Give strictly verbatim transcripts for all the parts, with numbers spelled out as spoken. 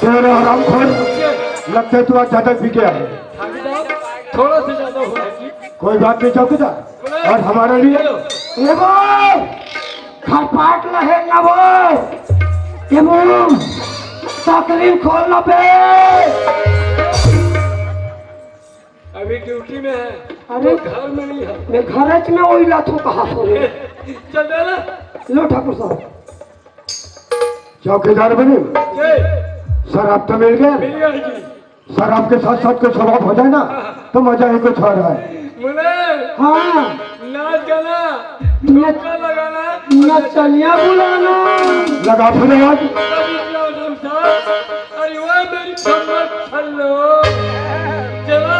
तेरा हरामखोर, लगता है तू आज ज्यादा पी गया है। थोड़ा सा ज्यादा हुआ है जी। कोई बात नहीं चौकीदार, और हमारे लिए चलो। ए भाई, खरपाट लहे ना वो। ए वो, तकलीफ खोल ना बे। अभी ड्यूटी में है। अरे, वो घर में नहीं है। मैं घर में वही लाथू कहा सो। चल दे ना। लो ठाकुर साहब। चौकीदार बने? जी। शराब तो मिल गया? मिल गया जी। शराब के साथ साथ कोई सवाब हो जाए ना, तो मजा ही कुछ और है। मुने, हाँ। नाच गाना, नच-, धक्का लगाना, नचनिया बुलाना। लगा फिर आवाज। अरे वाह मेरी कमर छल्लो। चलो।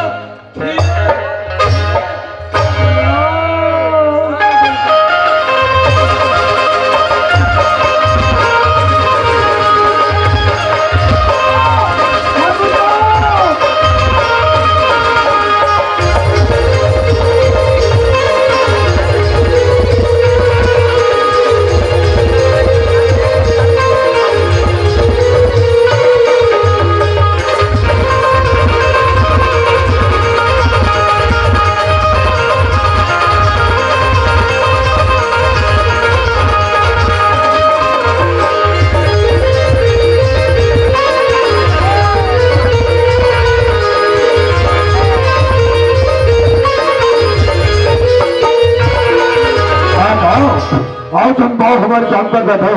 आओ, तुम बहुत हमारे जान पर बैठो।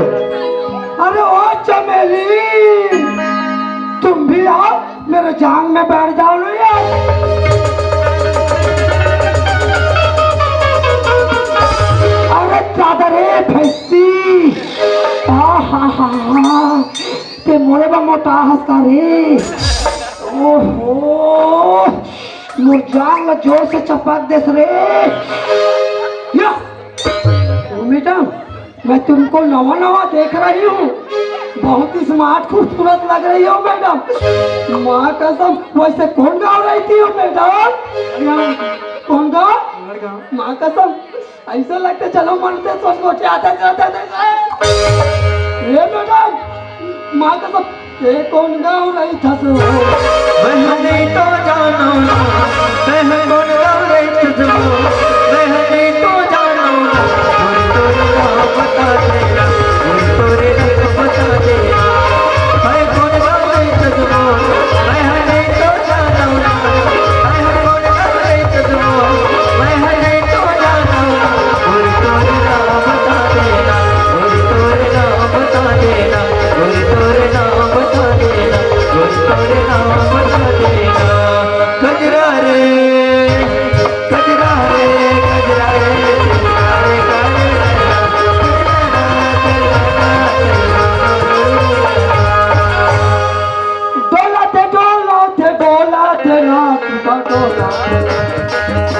अरे ओ चमेली, तुम भी आओ, मेरे जांग में बैठ जाओ ना यार। अरे चादर ए भैंसी, आ हा हा हा, ते मोरे बा मोटा हंस का रे। ओहो, मोर जांग ला जोर से चपक देस रे। या, ओ मैडम, मैं तुमको नवा नवा देख रही हूँ, बहुत ही स्मार्ट खूबसूरत लग रही हो मैडम। माँ कसम, वैसे कौन गाँव रहती हो मैडम? कौन गाँव? माँ कसम, ऐसा लगता चलो मन से सोच सोच आते जाते थे। ए मैडम, माँ कसम, ये कौन गाँव रही था सो? बहनी तो जानो ना, बहन कौन गाँव रही था सो? बहनी तो जानो ना, कोई तो ना बता देना, कोई तो रे ना बता देना। मैं कौन गाँव रही था सो? बहनी तो जानो ना, बहन कौन गाँव रही था सो? बहनी तो जानो ना, कोई तो रे ना बता देना। डोला थे, डोला थे, डोला थे, रात का डोला,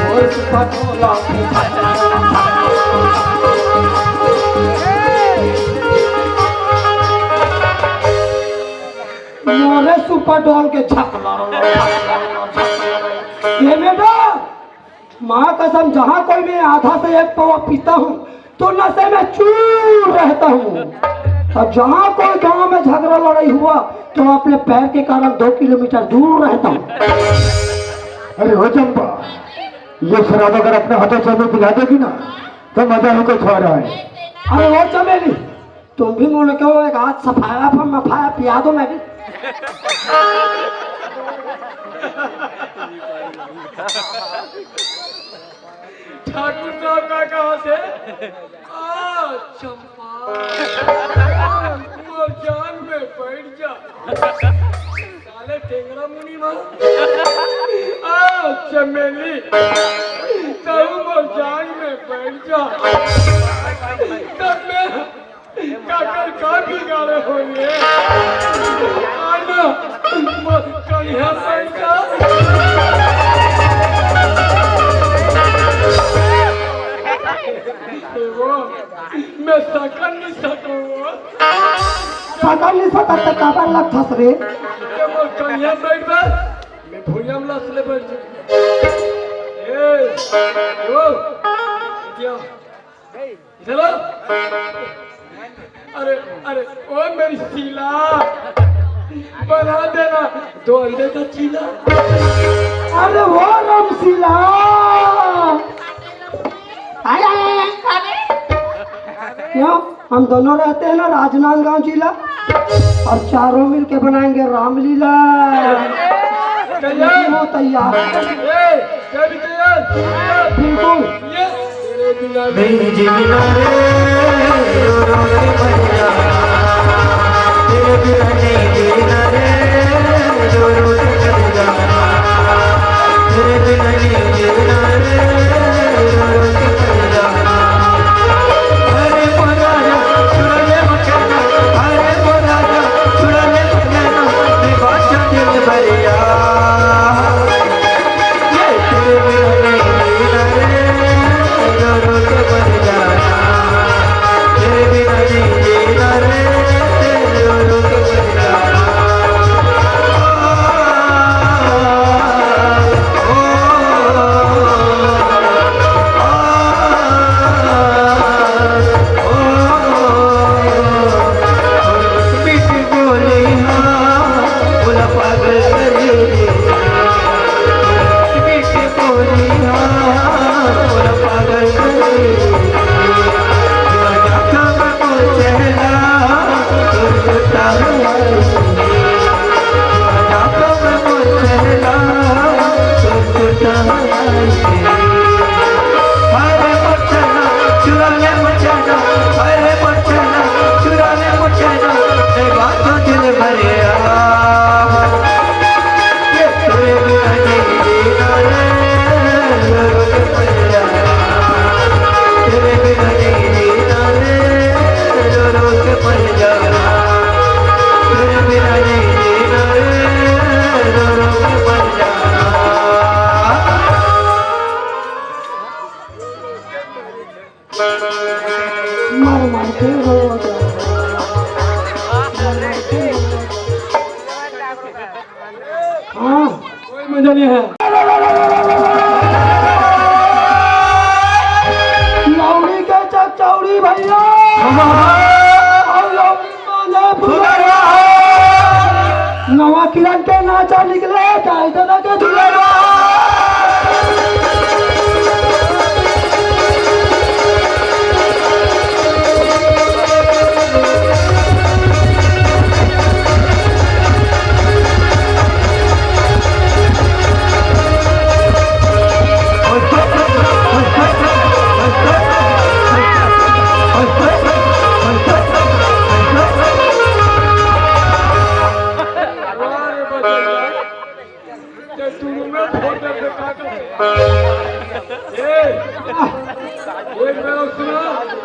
होश का डोला थे। मोरे सुपर डॉल के छकला। ये बेटा, माँ कसम, जहाँ कोई मैं आधा से एक पौवा पीता हूँ तो नशे में चूर रहता हूँ, और जहाँ कोई गांव में झगड़ा लड़ाई हुआ तो अपने पैर के कारण दो किलोमीटर दूर रहता हूँ। अरे हो चंपा, ये शराब अगर अपने हाथों से हमें पिला देगी ना, तो मजा ही कुछ आ रहा है। अरे वो चमेली, तुम भी मुड़ के वो एक हाथ सफाया पर मफाया पिया दो, मैं भी। ठाकुर साहब का कहा थे? आ, चंपा, मोर जान में बैठ जा। साले टेंगरा मुनि मा। आ, चमेली, तू मोर जान में बैठ जा। तब मैं काकर का बिगाड़े हो रे? आना, मोर कन्हैया पैसा। ए वो, मैं सकन नहीं सकूं। सकन नहीं सकत त काबर लगथस रे? ते मोर कनिया बैठ बे। मैं भुइयां में लस ले बैठ जा। ए, ओ, क्या? चलो। अरे, अरे, ओ मेरी शीला, बना देना दो अंडे का चीला। अरे वो रामशीला, अरे, अरे, क्यों? हम दोनों रहते हैं ना राजनांदगांव जिला, और चारों मिलके बनाएंगे रामलीला। तैयार? हो तैयार। ए, क्या भी तैयार? बिल्कुल। ये तेरे बिना नहीं जीना रे, रो रो के मर जाना। तेरे बिना नहीं जीना रे, रो रो के मर जाना। तेरे बिना नहीं जीना रे, रो रो के मर जाना। अरे बोला जा, छुड़ा ले मचना। अरे बोला जा, छुड़ा ले मचना। मैं बादशाह दिल भरिया। मर मर के रो जा। हाँ। कोई मजा नहीं है। लौड़ी के चकचौड़ी भैया। और लौड़ी माने फुलैया। नवा किरण के नाचा निकले, जाय दे ना के दुलैया। ते तू में फोड़ दे, का करते? ए, एक बार और सुना,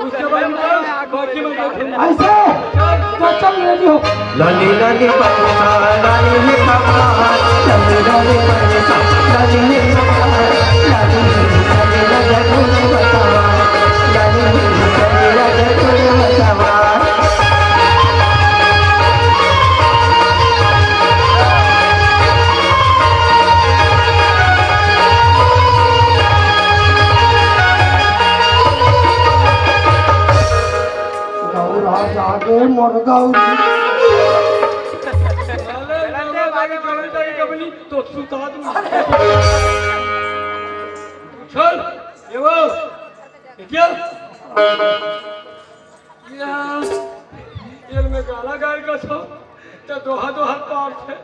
उसके बाद में बाकी में देखेंगे। ऐसे? चल, चल, चल, ready हो। लाली लाली पंसा, लाली है कमाल, लाली लाली पंसा, लाली है कमाल, लाली लाली पंसा, लाली लाली पंसा। गौरा जागे मोर गौरी। साले, गौरा जागे, गौरी जागे, कबली तो सुता दूं। चल, ये वो, ये क्या? या, ये मैं गाना गाय का था, तो दोहा दोहा पार थे,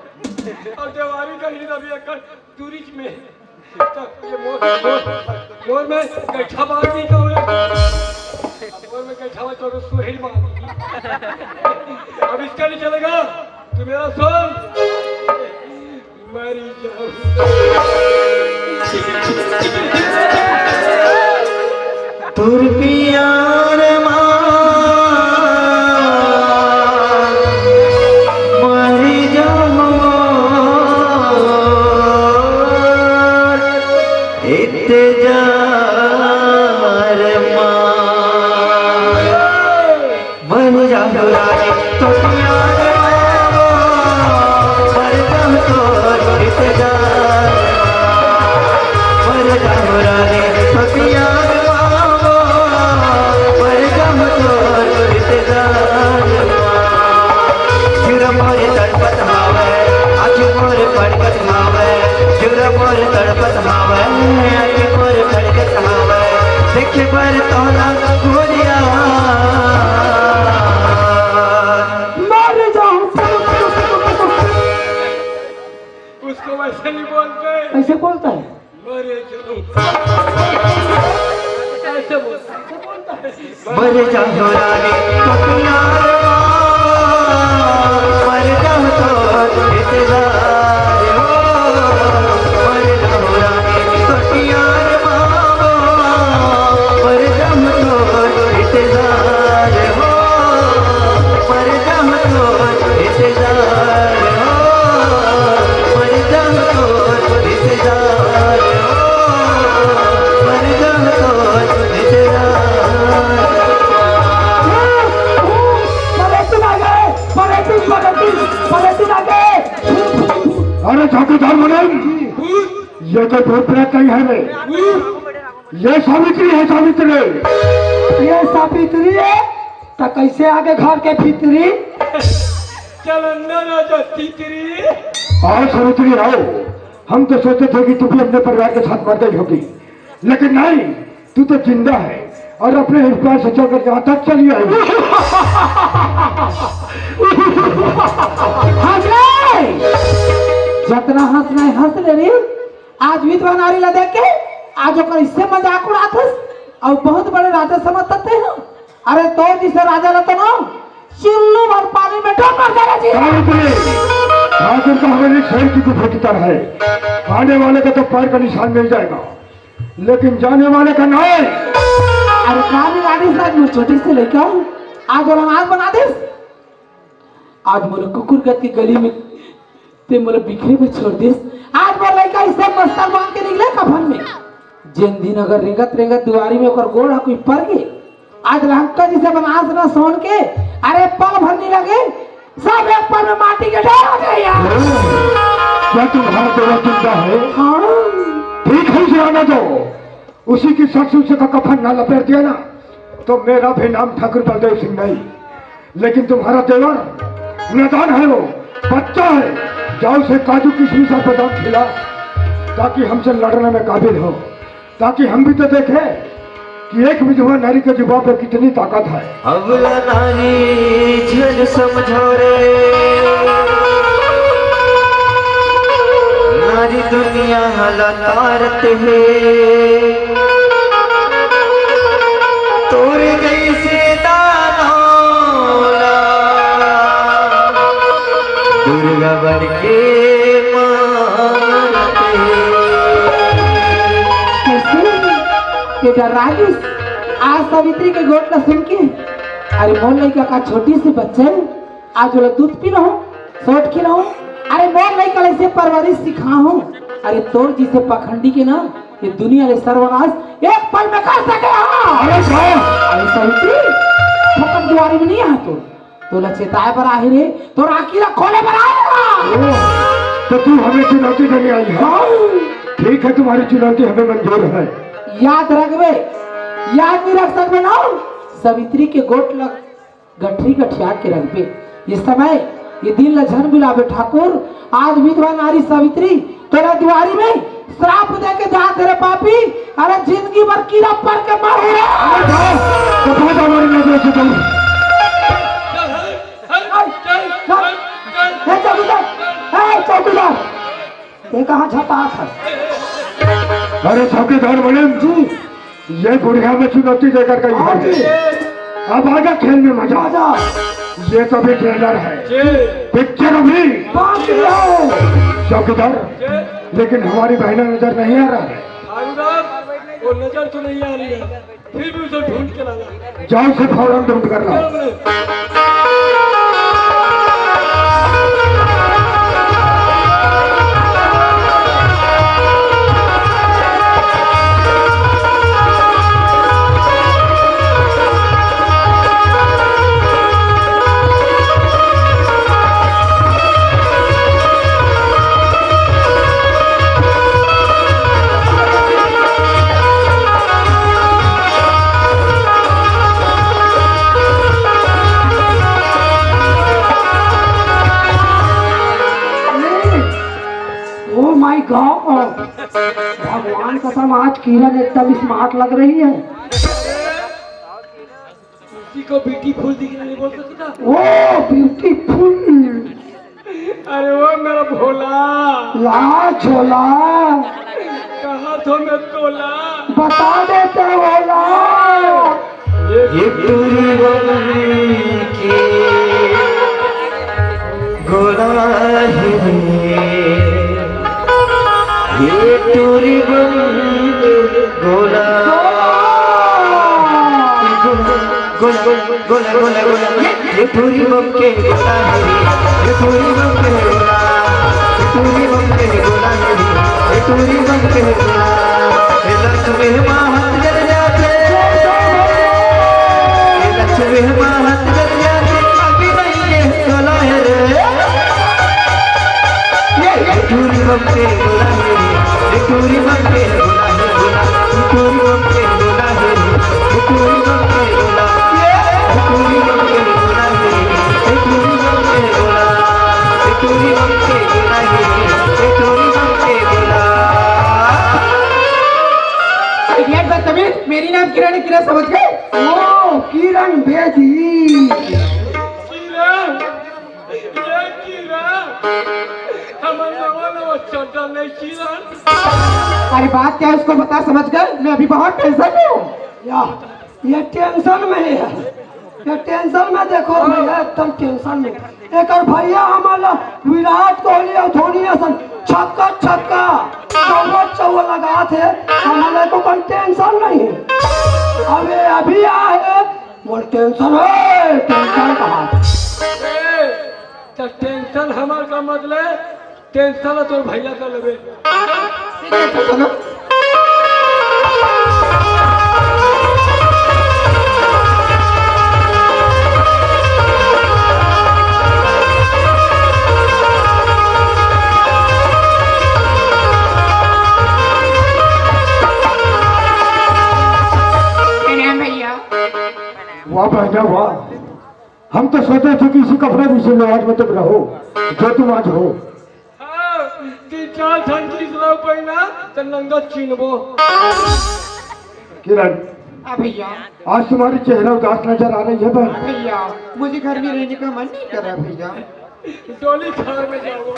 और देवारी का ही दबी कर दूरी में। ये मोर, मोर, मोर में गैठा बांध दी तो है। मोर में गैठा बांध तो सुहेल बांध दी। अब इसका नहीं चलेगा। तू मेरा सुन। मरी जाऊं। तुर पियार मा मरी जाऊं। इंतजार मा। जाहु रानी, तो प्यार मांगो, मर जाहु तोर इंतजार। मर जाहु रानी, तो प्यार मांगो, मर जाहु तोर इंतजार। जुरम मोरे तड़पत हावय, आँखी मोरे फड़कत हावय, जुरम मोरे तड़पत हावय, आँखी मोरे फड़कत हावय, देखे बर तोला गोरिया। मर जाऊं। उसको वैसे नहीं बोलते। कैसे बोलता है? मरे चलो। ऐसे बोलता है। मर जाहु रानी, तो प्यार मांगो, मर जाहु तोर इंतजार हो। मर जाहु रानी, तो प्यार मांगो, मर जाहु तोर इंतजार हो। मर जाहु तोर इंतजार हो। मर जाहु तोर इंतजार हो। मर जाहु तोर इंतजार। पलटन आ गए, पलटन, पलटन, पलटन आ गए। अरे चौकीदार मनन, ये तो भूत प्रेत नहीं है रे, ये सावित्री है, सावित्री। ये सावित्री है, तो कैसे आगे घर के भीतरी? चल अंदर आ जा, भीतरी। आओ सावित्री, आओ। हम तो सोचे थे कि तुम भी अपने परिवार के साथ मर गई होगी, लेकिन नहीं, तू तो जिंदा है और अपने इस पैर से चलकर यहाँ तक चली आई। हंस ले, जितना हंसना है हंस ले रे। आज विधवा नारी ला देख के आज ओकर इससे मजाक उड़ात हस, अउ बहुत बड़े राजा समझत हे। अरे तोर जिसे राजा ला तो ना, चिल्लू भर पानी में डूब मर जाना चाहिए। सावित्री, ठाकुर का हवेली शेर की गुफा की तरह है। आने वाले का तो पैर का निशान मिल जाएगा, लेकिन जाने वाले का नहीं। अरे का बिगाड़िस आज मोर छोटी से लइका, आज ओला अनाथ बना दिस। आज मोर कुकुर गत के गली में ते मोला बिखरे में छोड़ दिस। आज मोर लइका इसे मस्तर बांध के निकले कफन में। जेन दिन अगर रेंगत रेंगत दुआरी में ओकर गोड़ ह कोई पर गे, आज लंका जी से बनास न सोन के, अरे पल भर नहीं लगे, सब एक पल में माटी के ढेर हो जाए यार। क्या तुम्हारा देवर जिंदा है? हाँ। ठीक है, उसे आने दो। उसी की सासू से का कफन ना लपेट दिया ना, तो मेरा भी नाम ठाकुर बलदेव सिंह नहीं, लेकिन तुम्हारा देवर नादान है, वो बच्चा है। जाओ उसे काजू किशमिश और बादाम खिला, ताकि हमसे लड़ने में काबिल हो, ताकि हम भी तो देखें कि एक विधवा नारी के जुबान पर कितनी ताकत है। अबला नारी झन समझो रे, नारी दुनिया हला तारत हे। तोर जैसे दानव ला दुर्गा बन के मारत हे। कैसे? के डराइस आज सावित्री के गोठ ला सुन के। अरे मोर लइका का छोटी सी बच्चा है, आज ओला दूध पिलाहूं, सोट खिलाहूं। अरे मोर लइका ला इसे परवरिश सिखाहूं। अरे तोर जिसे पखंडी के ना ये दुनिया ले सर्वनाश एक पल में कर सके। हाँ। अरे साहब। अरे सावित्री, फकत दुआरी में नहीं आ तू। तोला चेताए बर आहे रे, तोर आँखी ला खोले बर आहे। ओ, तो तू हमें चुनौती देने आई है? हाँ। ठीक है, तुम्हारी चुनौती हमें मंजूर है। याद रखबे, याद नहीं रख सकबे ना, सावित्री के गोठ ला गठरी गठिया के रखबे। ये समय, ये दिन ला झन भुलाबे ठाकुर। आज विधवा नारी सावित्री तोला दुआरी में श्राप दे के जात हे रे पापी। अरे जिंदगी भर कीड़ा पड़ के मर रे। अरे जा, बता दो हमारी नजर से तुम। हे चौकीदार, हे चौकीदार, ये कहाँ झपात है? अरे चौकीदार मैडम जी, ये बुढ़िया में चुनौती देकर गई हाँ है। जी। अब आजा खेल में मजा। आजा। ये तो अभी ट्रेलर है। जी। पिक्चर अभी बाकी है। चौकीदार, जी। लेकिन हमारी बहना नजर नहीं आ रहा है। वो नजर तो नहीं आ रही है। फिर भी उसे ढूंढ के लाना। जाओ, उसे फौरन ढूंढ कर लाओ। भगवान कसम, आज किरण एकदम स्मार्ट लग रही है। किसी को ब्यूटीफुल दिखने नहीं बोल सकता। ओ, ब्यूटीफुल। अरे वो मेरा भोला। ला झोला। कहाँ थो मैं तोला। बता देते भोला। ये टूरी बम के गोला है रे। ये टूरी बम के गोला। गोला, गोला, गोला, गोला, गोला। ये, ये टूरी बम के गोला है रे। ये टूरी बम के गोला। ये टूरी बम के गोला है रे। ये टूरी बम के गोला। ये लक्ष्मी माँ हाथ जल जाते। ये लक्ष्मी माँ हाथ जल जाते। अभी नहीं ये गोला है रे। ये, ये टूरी बम के गोला है रे। ये टूरी बम के गोला है गोला। ये टूरी बम के गोला है रे। ये टूरी बम के गोला। ये टूरी बम के गोला है रे। ये टूरी बम के गोला। ये टूरी बम के गोला है रे। ये टूरी बम के गोला। इडियट बदतमीज, मेरी नाम किरण है, किरण समझ गए? ओ, किरण बेदी। किरण, ये किरण, हमर नवा नवा चड्डा नहीं किरण। अरे बात क्या है उसको बता, समझ गए? मैं अभी बहुत टेंशन में हूँ। या, ये टेंशन में है, ये टेंशन में, देखो भैया, एकदम टेंशन में। एकर भैया हमला विराट कोहली अउ धोनी असन छक्का छक्का, चौवा चौवा लगात हे, हमला एको कन टेंशन नहीं है। अबे अभी आ है, मोर टेंशन है, टेंशन कहा। ए, त टेंशन हमर का मतलब, टेंशन तोर भैया का लेबे। ठीक है, तो सुनो। प्रणाम भैया। वाह बहना वाह, हम तो सोचे थे कि इसी कपड़े में, इसी लिबास में तुम रहो जो तुम आज हो। हाँ, तीन चार ठन जींस ला पहिना, त नंगा चिन्हबो। किरण, हाँ भैया। आज तुम्हारी चेहरा उदास नजर आ रही है बहन। हाँ भैया, मुझे घर में रहने का मन नहीं कर रहा भैया। डोली खार में जाओ।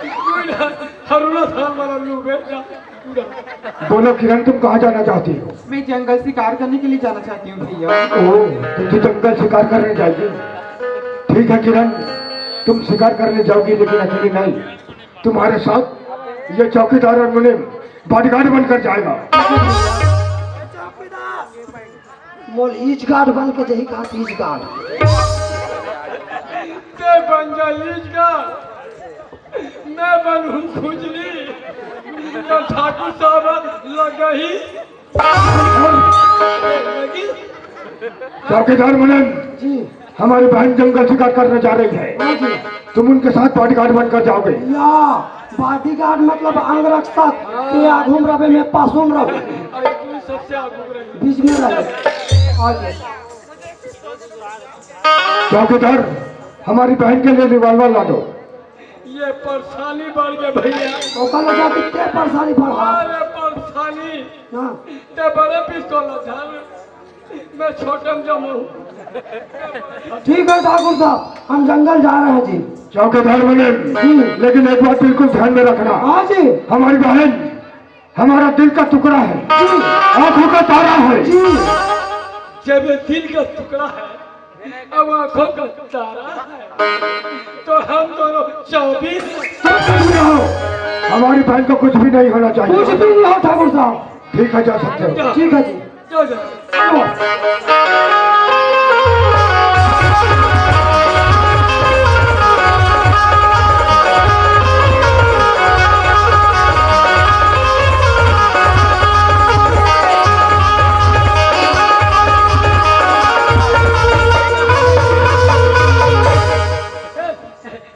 पूरा हरुणा थाल वाला लू बेटा। पूरा। बोलो किरण, तुम कहाँ जाना चाहती हो? मैं जंगल शिकार करने के लिए जाना चाहती हूँ भैया। ओह, तुम तो जंगल शिकार करने जाएगी। ठीक है किरण, तुम शिकार करने जाओगी, लेकिन अकेली नहीं। तुम्हारे साथ ये चौकीदार और मुनीम बॉडीगार्ड बनकर जाएगा। मोल ईज गार्ड बन के जही कहा ईज गार्ड। ते बन जा ईज गार्ड, मैं बनूं खुजली। तो ठाकुर साहब लगही। चौकीदार मुनीम, जी। हमारी बहन जंगल शिकार करने जा रही है। हाँ जी। तुम उनके साथ बॉडीगार्ड बनकर जाओगे। या, बॉडीगार्ड मतलब अंगरक्षक। ते आगू में रहे, मैं पासू में रहूं। अरे, तू सबसे आगू में रहे। बीच में रहे। हाँ जी। चौकीदार, हमारी बहन के लिए रिवॉल्वर ला दो। ये परेशानी बढ़ गई भैया। ओकर वजह से के परेशानी बढ़ा? अरे परेशानी। हाँ। ते बड़े पिस्तौल झाल, मैं छोटम जमू। ठीक है ठाकुर साहब, हम जंगल जा रहे हैं जी। चौकीदार मुनीम, जी। लेकिन एक बात बिल्कुल ध्यान में रखना। हाँ जी। हमारी बहन हमारा दिल का टुकड़ा है, जी। आंखों का तारा है। जी। जब ये दिल का टुकड़ा है, अब आंखों का तारा है, तो हम दोनों चौबीस। चुप रहो, हमारी बहन को कुछ भी नहीं होना चाहिए। कुछ भी नहीं हो ठाकुर साहब। ठीक है, जा सकते हो। ठीक है जी। जाओ, जाओ।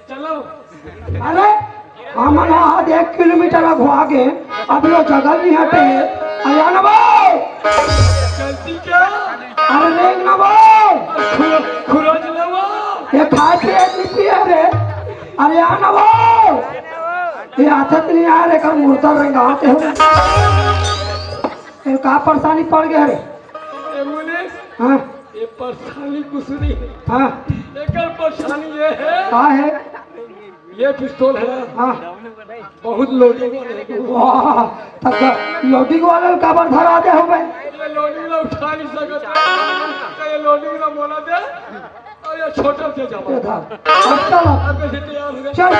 चलो। अरे, हमन ह आध एक किलोमीटर अघुवा गे, अभी वो जगह नहीं हटे। अरे आना बो। गलती क्या? अरे रेंग ना बो। खु-, खुरज ना बो। ये खाए पिए नहीं पिए रे। अरे आना बो। ये आदत नहीं आ रे, का मुर्दा रेंगाते हो। तेरे का परेशानी पड़ गया रे? ए मुनि, हाँ। ये परेशानी कुछ नहीं। हाँ। एकर परेशानी ये है। का है? ये पिस्तौल है ना? हाँ। बहुत लोडिंग वाले हैं। वाह, तब तो लोडिंग वाले काबर धरा दे हो बे? ये लोडिंग वाला उठा नहीं सकता। तो ये लोडिंग वाला बोला दे। अरे छोटा से जाओ। ये धर। अब चल। अब कैसे तैयार हो गए? चल।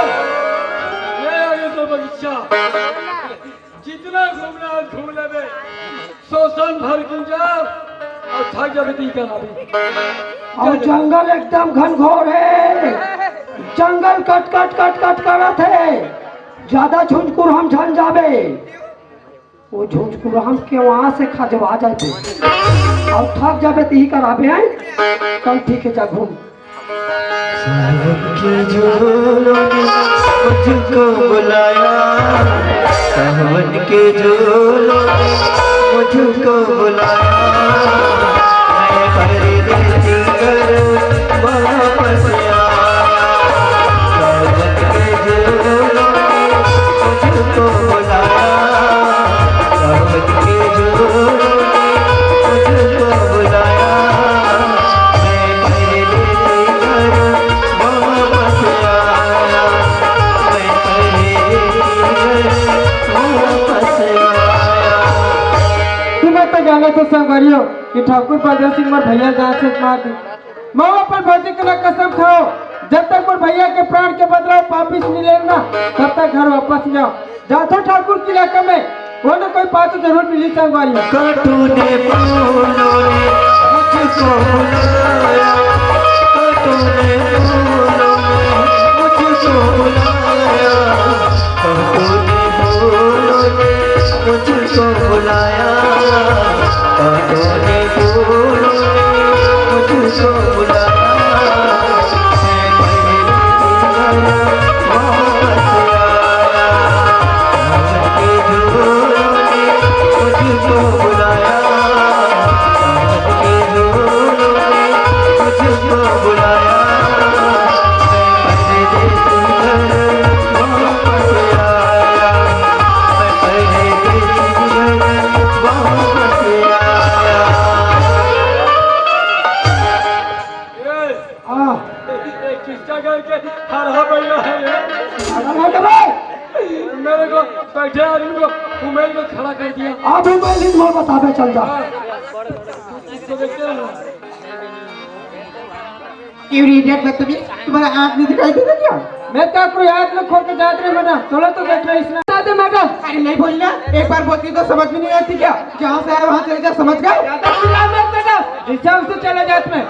ये आगे तो बगीचा। जितना घूमना है, घूम लेबे। शोषण भर गुंजा और थक जाबे ती कर आबे। और जंगल एकदम घनघोर है, जंगल कट कट कट कट करत है, ज्यादा झुंझकुर हम झन जाबे। वो झुंझकुराम के वहां से खजवा जाते और थक जाबे ती कर आबे हैं। कल ठीक है, जा घूम। सावन के झोलों ने मुझको बुलाया, सावन के झोलों ने मुझको बुलाया, मैं परदेसी घर वापस आया। सावन के झोलों ने मुझको बुलाया, सावन के झोलों ने मुझको बुलाया। मैं परदेसी घर वापस आया, मैं परदेसी घर वापस आया। तुम्हें तो जाने थे संगवारियों कि ठाकुर बलदेव सिंह मोर भैया जान से मार दी। मैं अपन भौजी के ना कसम खाओ, जब तक मोर भैया के प्राण के बदला पापिश नहीं लेना, तब तक घर वापस नहीं आओ। जाथो ठाकुर के इलाका में, वो ना कोई पाछू जरूर मिली संगवारी। कांटों ने फूलों ने मुझको बुलाया, कांटों ने फूलों ने मुझको बुलाया, कांटों ने फूलों ने मुझको बुलाया, कांटों ने फूलों ने मुझको बुलाया। हाँ। ये किसका घर के हरा बैला है ये? अरे हट बे। मेरे को बैठे आदमी को उमेर को खड़ा कर दिया। आप उमेर ही मोर बताबे चल जा। हाँ। इसको देखते हो ना? क्यों रे idiot बदतमीज, तुम्हारा आँख नहीं दिखाई देता क्या? मैं तो कोई आँख में खो के जात रहे मैडम, चलो तो देख रहे इसने। बता दे मैडम। अरे नहीं बोलना, एक बार बोलती तो समझ में नहीं आती क्या? जहाँ से आए वहाँ चले जा, समझ गए? ज्यादा चिल्ला मत मैडम, जैसे हमसे चले जात में।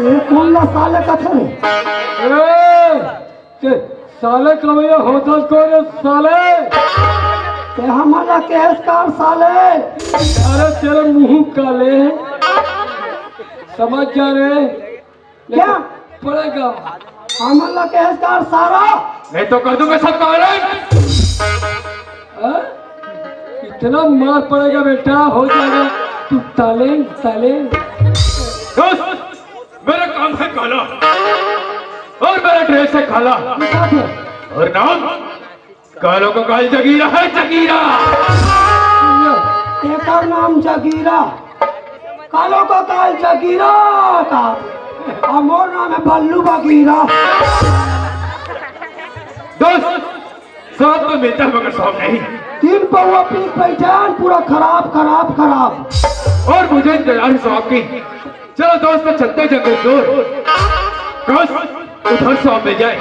ये कौन ला साले कथे रे? ए, ते साले कमैया होथस कोन रे साले? ते हमन ला केहेस का साले? अरे तेरे मुंह काले, समझ जा रे। क्या? पड़ेगा। हमन ला केहेस का सारा? मैं तो कर दूंगा सब कारण। हाँ? इतना मार पड़ेगा बेटा, हो जाएगा तू ताले, ताले। दोस्त, मेरा काम है काला और मेरा ड्रेस है काला। और नाम कालों का काल जगीरा है, जगीरा। एकर नाम जगीरा। कालो का काल जगीरा का, और मोर नाम है बल्लू बगीरा। दोस्त, स्वाद तो मिलता है मगर स्वाद नहीं। तीन पौवा पी के बैठे हैं, पूरा खराब, खराब, खराब। और मुझे इंतजार है स्वाद की। चलो दोस्त, चलते हैं जंगल की ओर। दोस्त, उधर स्वाद मिल जाए। ए,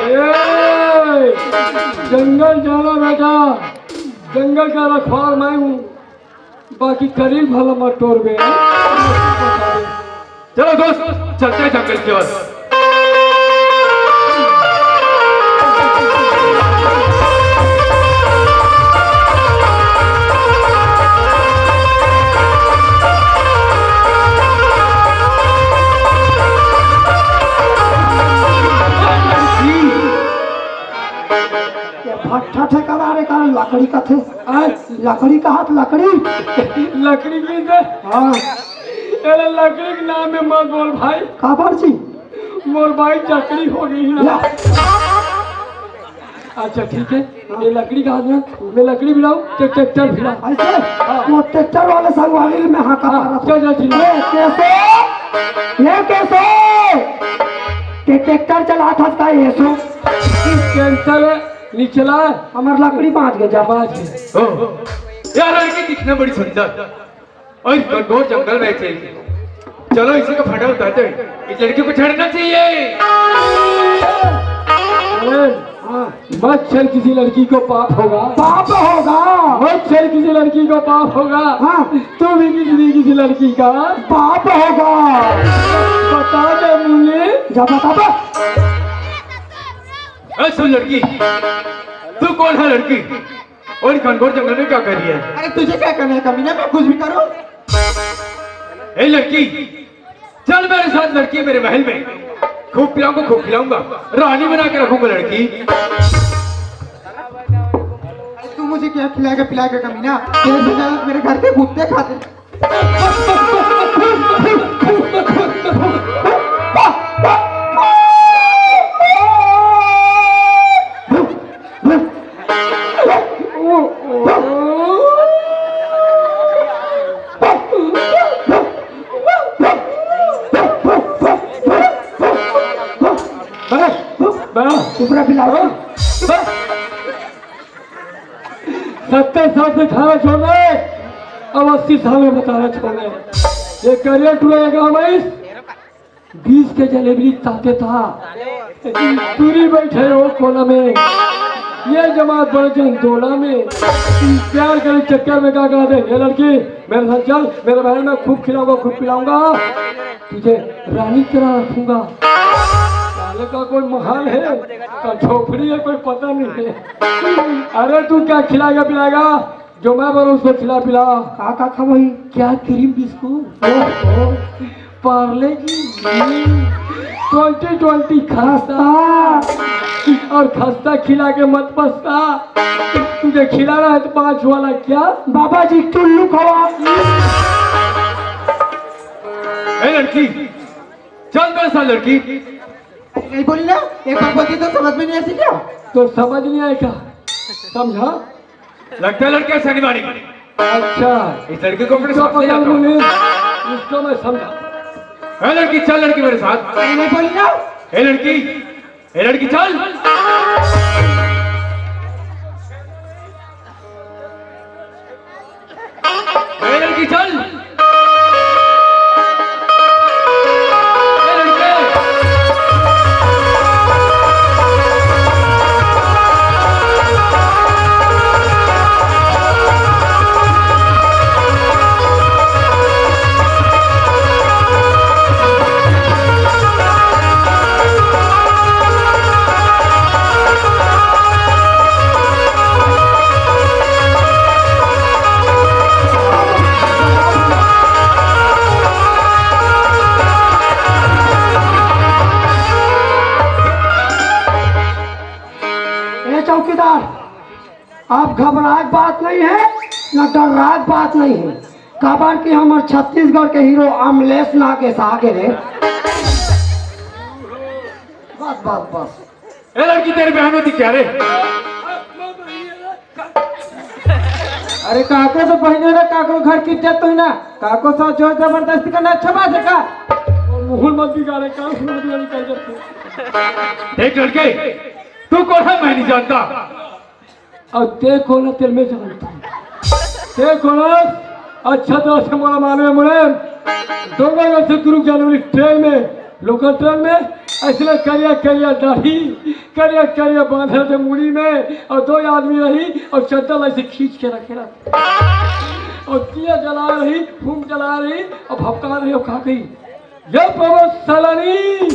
जंगल जाना बेटा, जंगल का रखवार मैं हूँ। बाकी करीब भला मत टोरबे। चलो दोस्त, चलते हैं जंगल की ओर। ये भट्ठा ठेकेदार है, कारण लकड़ी का थे। आज लकड़ी का हाथ, लकड़ी। लकड़ी की दे। हाँ। अरे लकड़ी के नाम में मत बोल भाई। काबर जी? मोर भाई चकड़ी हो गई ना। ला। अच्छा ठीक है, ये लकड़ी का हाथ में, मैं लकड़ी भी लाऊं, तो ट्रैक्टर भी लाऊं। ऐसे? हाँ। वो ट्रैक्टर वाले संगवारी में हाका हाँ, मारा था। चल, चल, ठीक है। ये कैसे? ये कैसे? ये ट्रैक्टर चला था इसका, ये सो। कैंसिल है, निचला है। हमार लकड़ी बांच गए, जा। बांच गए। ओ, यार, लड़की कितना बड़ी सुंदर। और घनघोर जंगल में थे। चलो, इसी को फटा उतारते हैं। इस लड़की को छेड़ना चाहिए। अरे, हाँ। मत छेड़ किसी लड़की को, पाप होगा। पाप होगा। मत छेड़ किसी लड़की को, पाप होगा। हाँ। तू भी किसी, किसी लड़की का पाप होगा। बता दे मुझे। जा बता दे। ए, सुन लड़की, तू कौन है लड़की? और घनघोर जंगल में क्या कर रही है? अरे तुझे क्या करना है कमीना, मैं कुछ भी करूँ। ए लड़की, चल मेरे साथ लड़की, मेरे महल में खूब पिलाऊंगा, खूब खिलाऊंगा, रानी बना के रखूंगा लड़की। अरे तू मुझे क्या खिलाएगा पिलाएगा कमीना? तेरे से ज्यादा मेरे घर के कुत्ते खाते। बस, बस, चुप रह, पिला। सत्तर साल से खाना छोड़ रहे, अब अस्सी साल में बताना छोड़ रहे। ये करिया टूरा का गाँव है, बीस के जलेबी ताते था, दूरी बैठे हो कोना में, ये जमात बड़े जन दोना में। प्यार के चक्कर में क्या कहते हैं, ये लड़की मेरे साथ चल, मेरे भाई में खूब खिलाऊंगा, खूब पिलाऊंगा, तुझे रानी की तरह रखूंगा। साले का कोई महल है का झोपड़ी है, कोई पता नहीं है। अरे तू क्या खिलाएगा पिलाएगा, जो मैं बोलूँ उसको खिला पिला। का का खाबो ही? क्या क्रीम बिस्कुट, ओहो। पार्ले जी, ट्वेंटी ट्वेंटी खस्ता। और खस्ता खिला के मत पछता। तुझे खिलाना है तो पाँच वाला क्या? बाबा जी टुल्लू खवा। ए लड़की, चल मेरे साथ लड़की। नहीं बोली ना, एक बार बोलती तो समझ में नहीं आती क्या? तो समझ नहीं आएगा, समझा? लगता है लड़के ऐसा नहीं मानेंगे। अच्छा। इस लड़के को अपने इसको साथ ले पकड़ जाता हूँ। मुनीर, इसको मैं समझा। ए लड़की, चल लड़की मेरे साथ। नहीं बोली ना। ए लड़की, ए लड़की चल। ए लड़की चल। ए चौकीदार, अब घबराए के बात नहीं है, न डर्राए के बात नहीं है, काबर कि हमर छत्तीसगढ़ के हीरो अमलेश नागेश आगे रे। बस, बस, बस। ए लड़की, तेरी बहन होती क्या रे? अरे काकरो तो बहिनी ना, काकरो घर की इज्जत तो ही ना, काकरो साथ जोर जबरदस्ती करना अच्छा बात है का? मुहूर मत बिगाड़े, का मुहूर बिगाड़ी कर देते। देख लड़के, तू कौन है मैं नहीं जानता। और ते कौन है तेरे में जानता हूँ। ते कौन है? अच्छा तो से मोला मालूम है मुलायम। दो बजे से दुर्ग जाने वाली ट्रेन में, लोकल ट्रेन में, ऐसे करिया करिया दाढ़ी, करिया करिया बांधे थे मुड़ी में, और दो आदमी रही और चद्दर ऐसे खींच के रखे रहते। और दिया जला रही, फूंक जला रही, और भपका रही, और कहा गई, "ये पवन सैलानी,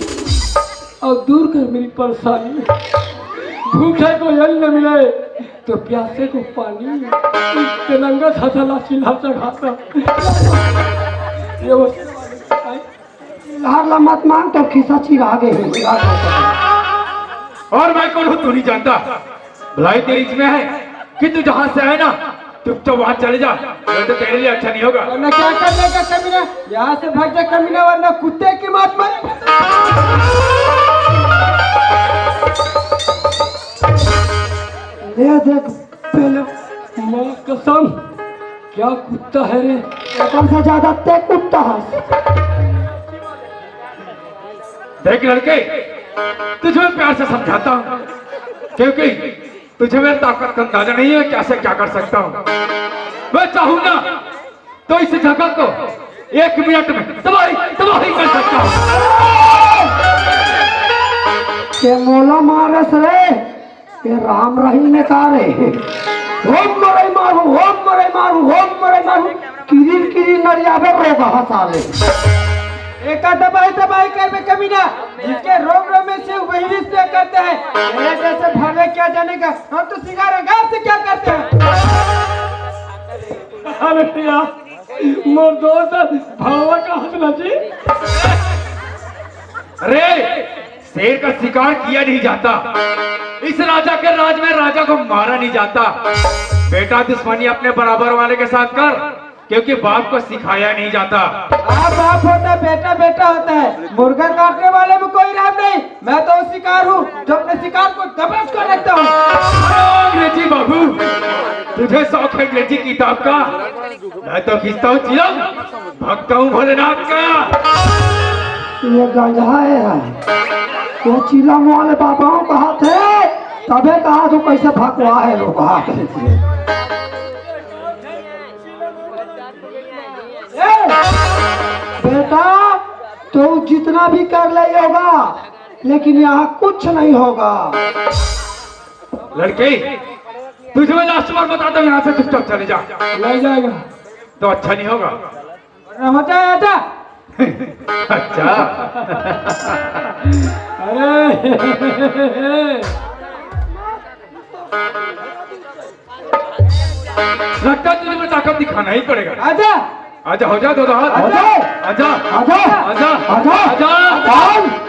और दूर कर मेरी परेशानी। भूखे को अन्न मिले तो प्यासे को पानी।" ते नंगा था, था लाची लाचा खाता। ये वो लार ला मत मांग तो खिस्सा चिरा गए हैं। और मैं कौन हूँ तू नहीं जानता। भलाई तेरी इसमें है कि तू जहाँ से आए ना, चुपचाप वहाँ चले जा, नहीं तो तेरे लिए अच्छा नहीं होगा। वरना क्या कर लेगा कमीना? यहाँ से भाग जा कमीना, वरना कुत्ते की मौत मरे। ये देख पहले, माँ कसम, क्या कुत्ता है रे? कसम से ज्यादा ते कुत्ता है। देख लड़के, तुझे मैं प्यार से समझाता हूँ, क्योंकि तुझे मेरी ताकत का अंदाजा नहीं है, कैसे क्या कर सकता हूँ। मैं चाहूँ ना तो इस जगह को एक मिनट में तबाही तबाही कर सकता हूँ। के मोला मारस रे, ये राम रहीम ने कहा रे, "ओम मरई मारू, ओम मरई मारू, ओम मरई मारू।" किरिन किरिन नरियाबे रोगहा साले। एका दबाई दबाई कर में कमीना, जिसके रोम रोम में से वही रिश्ते करते हैं। मेरे जैसे भले क्या जानेगा, हम तो सिंगार गांव से क्या करते हैं। अरे यार, मोर दोस्त भावा का हंसना जी। अरे, शेर का शिकार किया नहीं जाता। इस राजा के राज में राजा को मारा नहीं जाता। बेटा, दुश्मनी अपने बराबर वाले के साथ कर, क्योंकि बाप को सिखाया नहीं जाता। हाँ, बाप होता है, बेटा बेटा होता है। मुर्गा काटने वाले में कोई रहम नहीं। मैं तो वो शिकार हूँ जो अपने शिकार को दबोच कर रखता हूँ। अंग्रेजी बाबू, तुझे शौक है अंग्रेजी किताब का? मैं तो खींचता हूँ चिलम, भगता हूँ भोलेनाथ का। ये गंजा है, ये चिलम वाले बाबाओं का हाथ है, तबे कहा तू कैसे भगवा है लोग हाथ है। ए, बेटा, तू जितना भी कर ले होगा, लेकिन यहाँ कुछ नहीं होगा। लड़के, तुझे मैं लास्ट बार बताता हूँ, यहाँ से चुपचाप चले जा। ले जाएगा। तो अच्छा नहीं होगा। अरे हो जा, आजा। अच्छा। अरे। लगता है तुझे में ताकत दिखाना ही पड़ेगा। आजा। आजा, हो जा, दो हाथ। आजा। आजा। आजा। आजा। आजा। आजा। आजा।